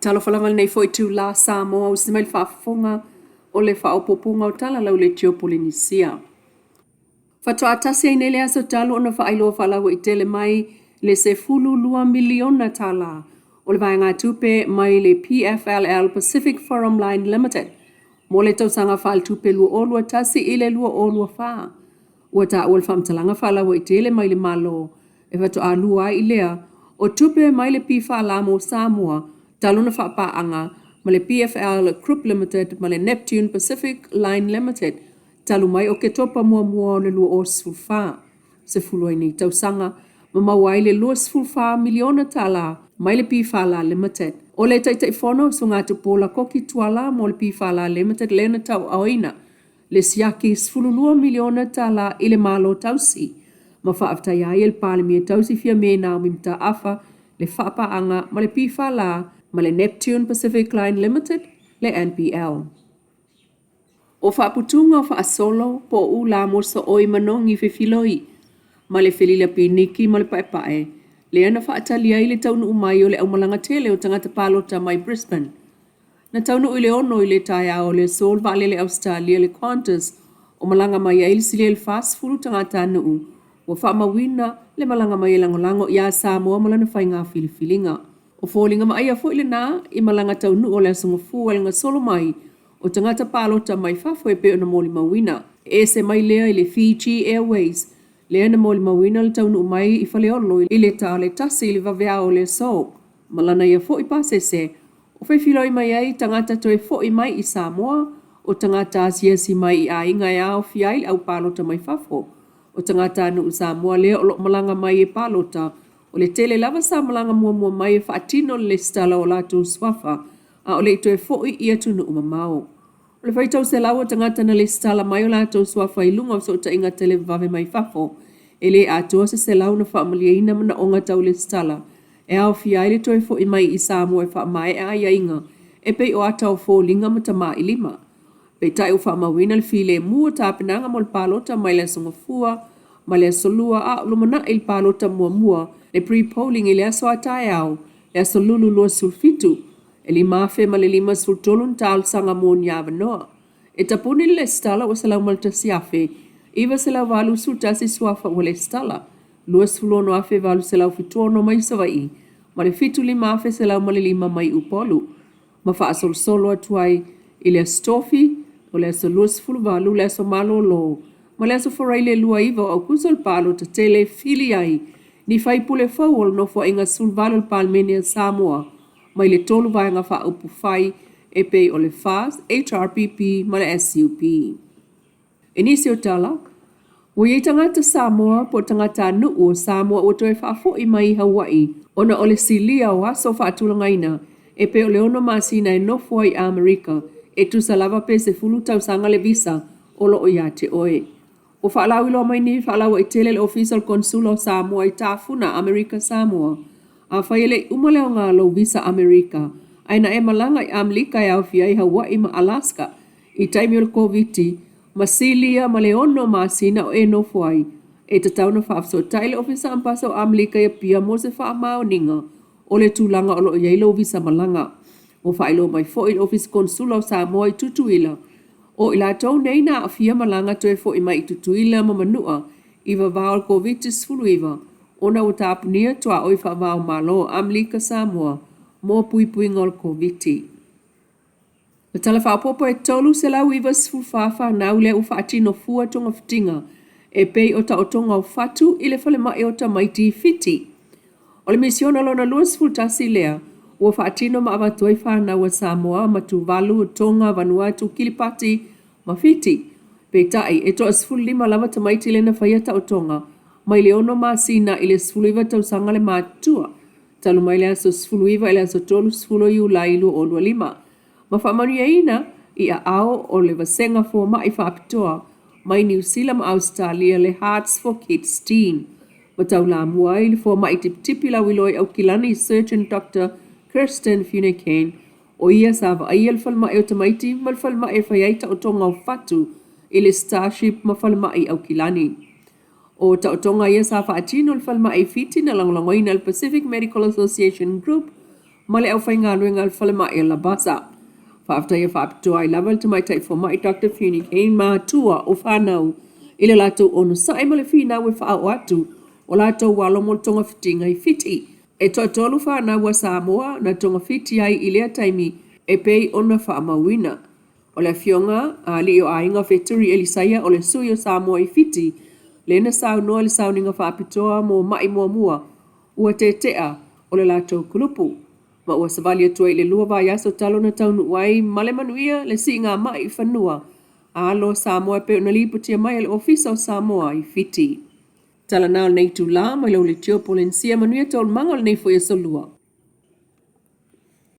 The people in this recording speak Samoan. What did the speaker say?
Talofa lava lenei foi itulā Samoa ua sisi mai le faafofoga o le faaopoopoga o tala lau leitio Polenisia. Faatoa tasi ai nei le aso talu ona faailoa faalauaitele mai le $12 miliona tala o le vaegatupe mai le PFLL Pacific Forum Line Limited mo le tausaga faaletupe 2021 i le 2024. Ua taua le faamatalaga faalauaitele mai le Malo e faatoa lua ai lea o tupe mai le PFL mo Samoa talu ona faapaaga ma le PFL Group Limited ma le Neptune Pacific Line Limited talu mai Oketopa 1 o le 2014. 10 ai nei tausaga ma maua ai le $24 miliona tala mai le PFL Limited. O le Taitaifono Usuga Tupuola Koki Tuala mo le PFL Limited lea na tauaaoina le siaki $12 miliona tala i le Malo tausi ma faafetaia ai e le Palemia tausi Fiame Naomi Mataafa le faapaaga ma le PFL ma le Neptune Pacific Line Limited, le NPL. O faaputuga o faasolo po o ula mo sooi manogi fefiloi ma le felila piniki ma le paepae lea na faatali ai le taunuu mai o le aumalaga tele o tagata palota mai Brisbane. Na taunuu i le 6 i le taeao o le aso le vaalele Ausetalia le Qantas o malaga mai ai le silia i le 40 tagatanuu ua faamauina le malaga mai e lagolago iā Samoa ma lana faiga filifiliga. O foliga vaaia foi lena i malaga taunuu o le Aso Gafua i le gasolo mai o tagata palota mai fafo e pei ona molimauina. E ese mai lea i le Fiji Airways lea na molimauina le taunuu mai i Faleolo i le ta o le 1 i le vaveao o le aso ma lana ia foi pasese o fefiloai mai ai tagata toe fo'i mai i Samoa, o tagata asiasi mai i aiga e aofia ai le au palota mai fafo, o tagatanuu Samoa lea o lo o malaga mai e palota, o le tele lava sa malaga muamua mai e faatino le lesitala o latou suafa a o le i toe fo'i i atunuu mamao. O le faitau selau o tagata na lesitala mai o latou suafa i luga o fesootaiga televavave mai fafo, e le atoa se selau na faamalieina manaoga tau lesitala e aofia ai le toe fo'i mai i Samoa e faamaea aiaiga e pei o ata o foliga ma tamailima. Peitai ua faamauina le filemu o tapenaga mo le palota mai le Aso Gafua ma le Aso Lua a o lumanai le palota muamua le pre-polling i le aso a taeao le Aso Lulu 27 e 5,053 ni talosaga mo ni avanoa. E tapuni le lesitala ua 101,981 suafa ua lesitala, 26,876 mai Savaii ma le 75,105 mai Upolu ma faasolosolo atu ai i le Aso Tofi, o le aso 28, le aso malolo ma le aso Faraile 29 o Aukuso le palota tele e fili ai ni faipule fou o le Nofoaiga 18 o le Palemene a Samoa mai le tolu Vaega Faaupufai e pei o le FAS, HRPP ma le SUP. I nisi o tala, ua i ai tagata Samoa po o tagatanuu o Samoa ua toe faafoi mai i Hawaii ona o le silia o aso faatulagaina e pei o le ono masina e nofo ai i Amerika e tusa lava pe 10 tausaga le visa o lo o ia te oe. Ua faalauiloa mai nei faalauaitele e le Ofisa o le Konesula o Samoa i Tafuna, Amerika Samoa, Afai e le i uma le aoga o lou visa Amerika, ae na e malaga i Amerika e aofia ai Hawaii ma Alaska i taimi o le Koviti ma silia ma le ono masina o e nofo ai, e tatau ona faafesootai le Ofisa Amepasa o Amerika i Apia mo se faamaoniga o le tulaga o lo o i ai lou visa malaga. Ua faailoa mai foi le Ofisa Konesula o Samoa i Tutuila, o i latou nei na aafia malaga toe foi mai i Tutuila ma Manua i vavao o le Koviti-19 ona ua tapunia tuaoi faava-o-Malo o Amerika Samoa mo puipuiga o le Koviti. O le Tala Faaopoopo e 394 fanau lea ua faatino fua togafitiga e pei o taotoga o fatu i le falemai o tamaiti i Fiti. O le misiona lona 21 lea ua faatino ma avatu ai fanau a Samoa ma Tuvalu, Tonga, Vanuatu, Kilipati ma Fiti. Peitai, e toa-15 lava tamaiti lea na faia taotoga mai le ono masina i le 19 tausaga le matutua, talu mai le aso 19 i le aso 30 o Iulai 2025, ma faamanuiaina i aao o le Vasega Fomai Faapitoa mai Niu Sila ma Ausetalia le Hearts for Kids Team, ma taulamua ai le fomai tipitipi lauiloa i Aukilani Surgeon Doctor Kirsten Finucane, O ia sa vaaia le falemai o tamaiti ma le falemai e fai ai taotoga o fatu i le Starship ma falemai i Aukilani. O taotoga ia sa faatino i le falemai i Fiti na lagolagoina e le Pacific Medical Association Group. ma le aufaigaluega a le falemai a Labasa. Faafetaia faapitoa ai lava le tamaitai fomai Doctor Fiona Kane ma matua o fanau i le latou onosai ma le finau e faaoo atu o latou alo mo le togafitiga i Fiti. E toatolu fanau a Samoa na togafiti ai i lea taimi e pei ona faamauina. O le Afioga a Alii o Aiga Feturi Elisaia o le Sui o Samoa i Fiti lea na saunoa i le sauniga faapitoa mo ma'i muamua ua tetea o le latou kulupu ma ua savali atu ai i le lua vaiaso talu ona taunuu ai ma le manuia le siigamai i fanua a alo o Samoa e pei ona lipotia mai e le Ofisa o Samoa i Fiti. Tala na o lenei itula mai lau Leitio Polenisia manuia taualumaga o lenei foi aso Lua.